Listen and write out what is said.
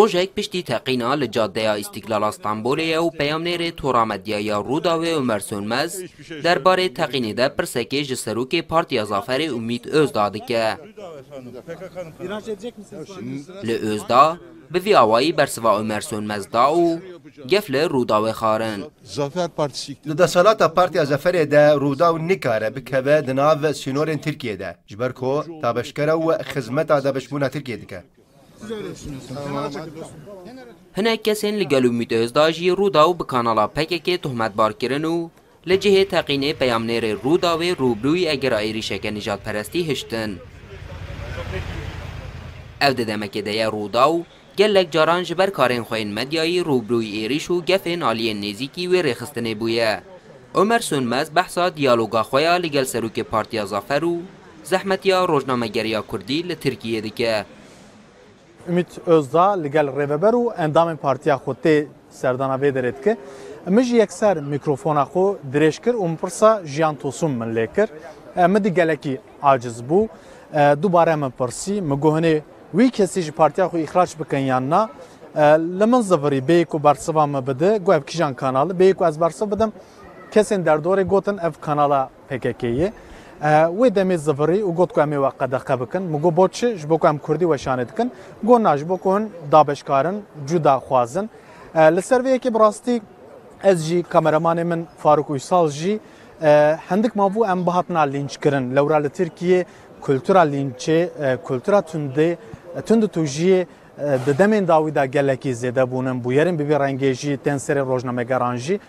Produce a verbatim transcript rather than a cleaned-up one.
Rojek piştî teqîna li cadeya Îstîklala Stenbolê ye û peyamnêrê Tora Medyaya Rûdawê Omer Sönmez derbarê teqînê de pirsekê ji serokê Partiya Zaferê Umît Ozda dike. Li Ozda bi vî awayî bersiva Omer Sönmez da û gef li Rûdawê xwarin. Zafer Partisi Di desthilata Partiya Zaferê de Rûdaw nikare bikeve di nav sînorên Tirkiyê de, ji ber ku dabeşkere û xizmeta dabeşbûna Tirkiyê dike. Hinek kesên li gel Umît Ozda jî Rûdaw bi kanala P K K tohmetbar kirin û li cihê teqînê peyamnêrê Rûdawê rûbirûyî egera êrîşeke nijadperestî hiştin. Ev di demekê de ye Rûdaw gelek caran ji ber karên xwe yên medyayî rûbirûyî êrîş û gefên aliyên nêzîkî wê rêxistinê bûye. Omer Sönmez behsa diyaloga xwe ya li gel serokê Partiya Zafer û zehmetiya rojnamegeriya Kurdî li Tirkiyê dike. Ümit Özdağ li gel rêveber û endamên partiya xwe tê serdana vê derê dike. Min jî yekser mîkrofona xwe dirêj kir û min pirsa Jiyan Tosun min lê kir. E, min dî gelekî aciz bû. E, dubare min pirsî, min got, hinê wî kesî ji partiya xwe îxrac bikin yan na? E, li min zivirî, bêyî ku bersiva min bide, got, ev kîjan kanal e? Bêyî ku ez bersiv bidim, kesên derdorê gotin ev kanala P K K ye. E, wê demê zivirî û got ku em ê we qedexe bikin. Min got, bo çi? Ji bo ku em kurdî weşanê dikin. Got, na, ji bo ku hûn dabeşkar in, cû daxwazin. E, li ser vê yekê bi rastî ez jî, kameramanê min Faruk Uysal jî, e, hindik mabû em bihatina lînçkirin. Lewra li Tirkiyê kultura lînçê, e, kultura tundê, e, tunditûjiyê, e, di demên dawî de gelekî zêde bûnin. Bûyerên bi vî rengê jî tên serê rojnamegeran jî.